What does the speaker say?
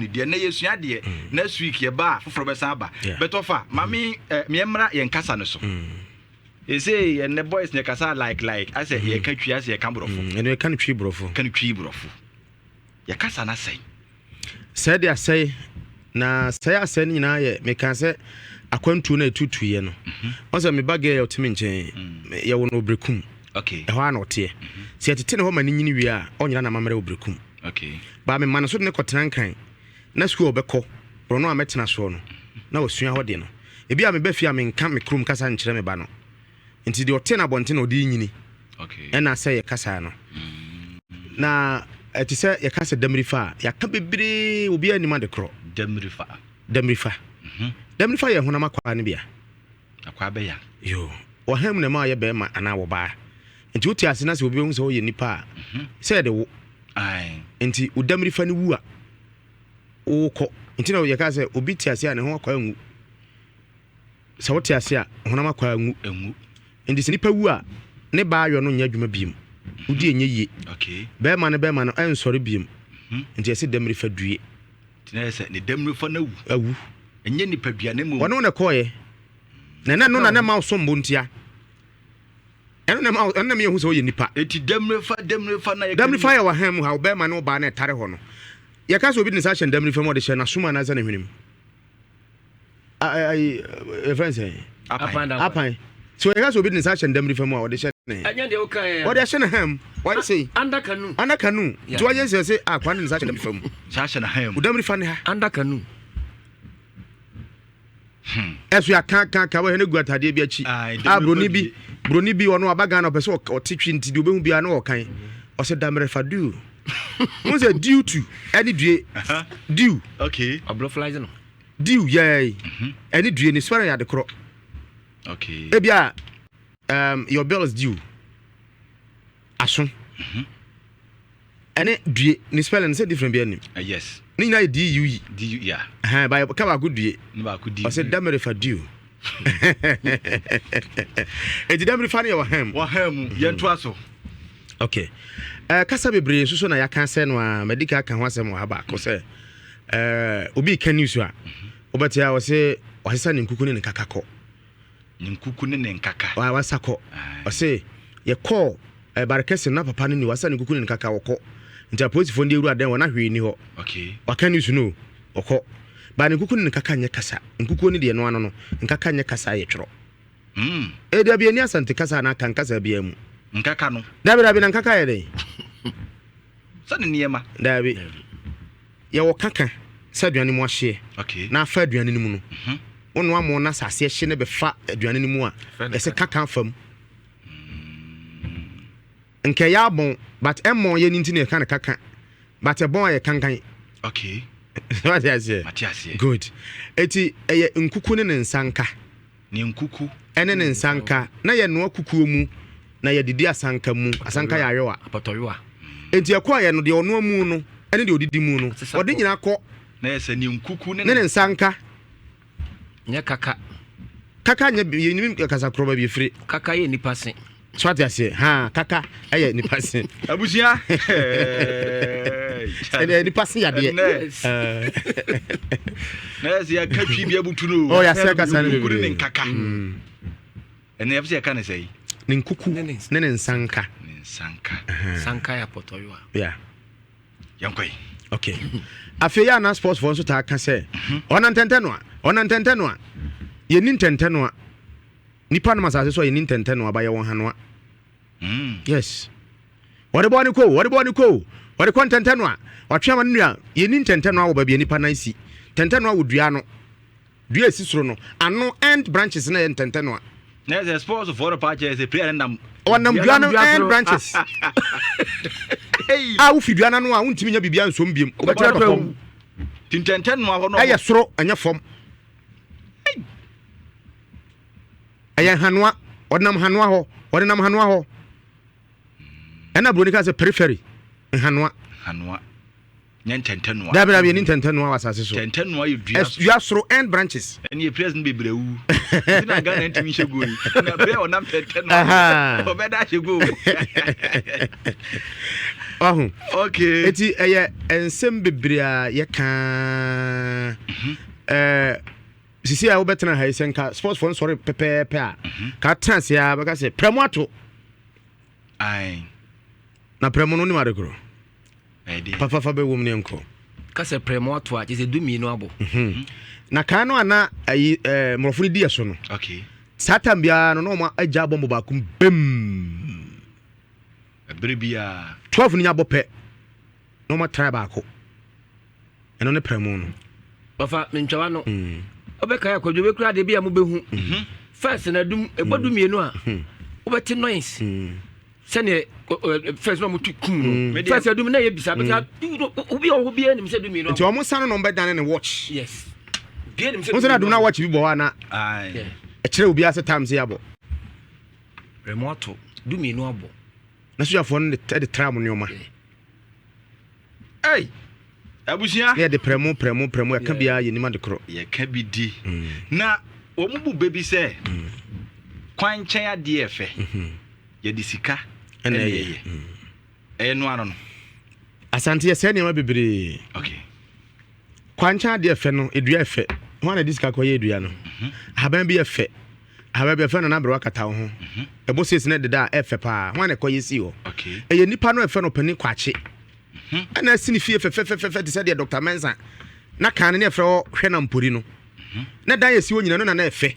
ne deɛ nnɛ yɛsua deɛ next week yɛba a foforɔ bɛsan aba. Bɛtɔ fa mame meɛmmra yɛn kasa no so. Ɛsɛ yɛnnɛ boys ne yɛkasa like asɛ yɛka Twi, asɛ yɛka borɔfo. Ɛno yɛka no Twi borɔfo. Ka no Twi borɔfo. Yɛkasa no asɛe. Sɛ de asɛe na sɛe asɛe no nyinaa yɛ meka sɛ akwantuo no a ɛtutuiɛ no. Ɔn sɛ meba gɛ yɛ ɔte me nkyɛn, yɛwo no Oberekum. Ɛhɔ a na ɔteɛ. Sɛ yɛtete ne hɔ ma ne nyini wie a, ɔnyera n'amammerɛ wɔ Berekum. Baa mema no so de ne kɔtena Nkran na sukuu a ɔbɛkɔ borɔno a mɛtena soɔ no na wasua hɔ de no. Ebi a meba fie a, menka me kurom kasa nkyerɛ me ba no, nti deɛ ɔte no abɔnten na ɔde nyini. Ɛna sɛ yɛ kasa no na ɛte sɛ yɛka sɛ damirifa a yɛaka bebree, obiara anim ade korɔ. Damirifa. Damirifa, damirifa yɛ honam akwaa no bia. Akwaa bɛya. Yo, ɔham na ma ɔyɛ bɛrima anaa wɔbaa, nti wote ase na sɛ obi bɛhu sɛ woyɛ nipa a, sɛ yɛde wo. Nti wo damirifa no wu a, wokɔ. Nti na yɛka sɛ obi te ase a ne ho akwaa nwu. Sɛ wote ase a, honam akwaa nwu. Ɛnwu. Nti sɛ nipa wu a, ne baayɔ no nyɛ adwuma biem, wodi ɛnyɛ yie. Bɛrima no, bɛrima no ɛnsɔre biem. Nti yɛsɛ damirifa due. Nti na yɛ sɛ ne damirifa no awu. Awu. Ɛnyɛ nipadua na mmom. Ɔne wo na ɛkɔɔyɛ na ɛnɛ no na ne ma wo sombo ntia. Ɛno na ma ɛno na meyɛ hu sɛ woyɛ nipa. Eti damirifa, damirifa na yɛka. Damirifa yɛ wɔ han mu ha, ɔbɛrima ne ɔbaa na ɛtare hɔ no. Yɛka sɛ obi de ne nsa ahyɛ ne damirifa mu, ɔde hyɛ n'asom anaasɛ ne hwenem? Ayi, yɛfrɛ no sɛ apan. Apan. So yɛka sɛ obi de ne nsa ahyɛ ne damirifa mu a, ɔde hyɛ ne Ɛnyɛ deɛ woka yɛ. Ɔde ahyɛ ne han mu, wayɛ sei. Under canoe. Under canoe. Nti wayɛ sɛ akwa de ne nsa ahyɛ damirifa mu. Saa hyɛ ne han mu. Damirifa ne ha. Under canoe. Ɛso yɛaka ka ka wɔhɛ no gu atadeɛ bi akyi. A broni bi ɔno aba Ghana, ɔpɛ sɛ ɔte Twi, nti deɛ ɔbɛhu biara na ɔkan ɔsɛ damerɛfa due wo sɛ due to ɛne due due. Ɔblɔflize no. Due yɛi ɛne due ne swearing yɛ ade korɔ. Ebia your bill is due aso ɛne due ne spelling sɛ different bi anim. Ne nyinaa yɛ due. D U yeah. Ɛhɛn ba ka baako due. Ne baako D. Ɔsɛ damerefa due. Eti damerefa no yɛ wɔ ham. Wɔ han mu, yɛntoa so. Okay, kasa bebree nso so na yɛaka sɛ no a madi ka aka ho asɛm wɔ ha baako sɛ obi ka news a wobɛte a ɔse wasesa ne nkuku ne ne nkaka kɔ. Ne nkuku ne ne nkaka. Wasa kɔ. Ɔse yɛkɔɔ Barekɛse na papa no ni wasa ne nkuku ne ne nkaka wɔkɔ, nti apolisifoɔ no de awura dɛn wɔ na hwee ni hɔ. Waka news no o, ɔkɔ ba ne nkuku ne ne nkaka nyɛ kasa. Nkukuo no deɛ no ano no, nkaka nyɛ kasa, yɛ twerɛ. Dabi, ani Asante kasa anaa kan kasa biara mu. Nkaka no. Dabi, dabi, na nkaka yɛ dɛn? Sɛ ne nneɛma. Dabi, yɛwɔ kaka sɛ aduane mu ahyeɛ na afa aduane no mu no. Wonoa mo na asase ahye ne bɛfa aduane no mu a, yɛsɛ kaka afa mu. Nka ɛyɛ abɔn, but ɛmmɔn yɛ no nti na yɛka no kaka, but ɛbɔn a yɛ kankan. Wate aseɛ? Mate aseɛ. Good. Eti ɛyɛ nkuku ne ne nsa nka. Ne nkuku. Ɛne ne nsa nka na yɛnoa kukuo mu na yɛdidi asanka mu. Asanka yɛ ayowa. Apɔtɔyowa. Enti ɛkɔ a yɛ no deɛ ɔnoa mu no ɛne deɛ ɔdidi mu no, ɔde nyinaa kɔ. Na yɛ sɛ ne nkuku ne ne nsa nka. Nyɛ kaka. Kaka nyɛ yɛnim kasa korɔ baabi efiri. Kaka yɛ nipa se. So ate aseɛ ha, kaka ɛyɛ nipa se. Abusua. Ɛnɛ nipa se yadeɛ. Na yɛ sɛ yɛka Twi bi abutu no. Ɔ yɛasɛ kasa no nkuku ne ne bebree. nkaka. Ɛnɛ yɛpɛ sɛ yɛka ne sɛ yi. Ne nkuku ne ne nsa nka. Ne nsa nka. Sanka yɛ apɔtɔyowa. Yɛnkɔ yi. Okay, afei yɛ ana sports foɔ nso taa ka sɛ ɔna ntɛntɛ no a, ɔna ntɛntɛ no a, yɛni ntɛntɛ no a nipa nom asase so a, yɛni ntɛntɛ no a ba yɛ wɔn hanoa. Yes, wɔde bɔɔ ne ko, wɔde bɔɔ ne ko, wɔde kɔ ntɛntɛ no a ɔtwe ama no nua. Yɛni ntɛntɛ no a wɔ baabi a nipa nan si ntɛntɛ no a wɔ dua no, dua esi soro no ano, end branches na yɛ ntɛntɛ no a. Na yɛ sɛ sports foɔ no paa kyerɛ sɛ player no nam. Ɔnam dua no end branches a wofi dua no ano a, wontumi nya biribiara nsom biem, wobɛtumi atɔ fam. Ti ntɛntɛ noa hɔ no. Ɛyɛ soro, ɛnyɛ fam, ɛyɛ hanoa. Ɔdenam hanoa hɔ, ɔde nam hanoa hɔ. Ɛna buroni ka sɛ periphery, nhanoa. Hanoa nyɛ ntɛntɛ noa. Dabi, dabi, yɛni ntɛntɛ noa wɔ asase so. Ntɛntɛ noa yɛ dua. Dua soro end branches. Ɛne yɛ players no bebree awu nti na Ghana ntumi nhyɛ goal yi, na player ɔnam ntɛntɛ noa ɔbɛda ahyɛ goal. Ɔho. Okay. Eti ɛyɛ nsɛm bebree a yɛka. Mhm. Ɛɛ sisi a wobɛtena ha yi sɛ nka sports fo nsɔre pɛpɛɛpɛ a Mhm. ka tena ase a bɛka sɛ prɛmo ato. Aye. Na prɛmo no wonim ade korɔ. Pafafa bɛwom ne nkɔ. Ka sɛ prɛmo ato a kyerɛ sɛ 12 abɔ. Mhm. Na kan no ana ayi ɛɛ mmorɔfo no di yɛ so no. Okay. Saa tam biara no na wɔn agya bɔmbo baako bɛm. Ɛbere biara. 12 no nya bɔ pɛ na wɔn atra baako. Ɛno ne prɛmo no. Ɔfa mentwawa no. Wobɛkae akwadwo bɛkura adeɛ bi a mobɛhu. Mhm. First na dum ɛbɔ 12 a wobɛte noise. Sɛdeɛ first na wɔtu kum no. First adum na yɛ bisa bɛta obi a ɔwɔ biara nim sɛ 12. Nti wɔn nsa no na wɔn bɛdane ne watch. Yes. Biara nim sɛ. Wɔn sɛ na adum na watch bi bɔ hɔ ana. Ɛkyerɛ obiara sɛ time sɛ yɛabɔ. Prɛmo ato 12 abɔ. Na sogyafoɔ no de tra mo nneɛma. Ei! Abusua. Na yɛde prɛmo prɛmo prɛmo yɛka biara yɛnim ade korɔ. Yɛka bi di. Mm. Na wɔn bu bɛ bi sɛ mm. kwan nkyɛn adeɛ ɛfɛ. Mm-hmm. Yɛde sika ɛna ɛyɛ. Mm. Ɛyɛ no ano no. Asante yɛ sɛ nneɛma bebree. Okay. Kwan nkyɛn adeɛ ɛfɛ no edua ɛfɛ. Wɔn a na ɛde sika kɔyɛ edua no. Mm-hmm. Ahaban bi ɛfɛ. Ahaban bi ɛfɛ no n'aberewa kata wo ho. Mm-hmm. Ɛbɔ siesie na ɛdeda a ɛfɛ paa. Wɔn a na ɛkɔyɛ si hɔ. Ɛyɛ nipa no ɛfɛ no ɔpanin kwakye. Mhm. Ɛna asi ne fie fɛfɛfɛfɛ te sɛ deɛ Dr. Mensah na kan no ne ɛfrɛ hɔ hwɛ na mpori no. Mhm. Na dan esi hɔ nyina no na na ɛfɛ.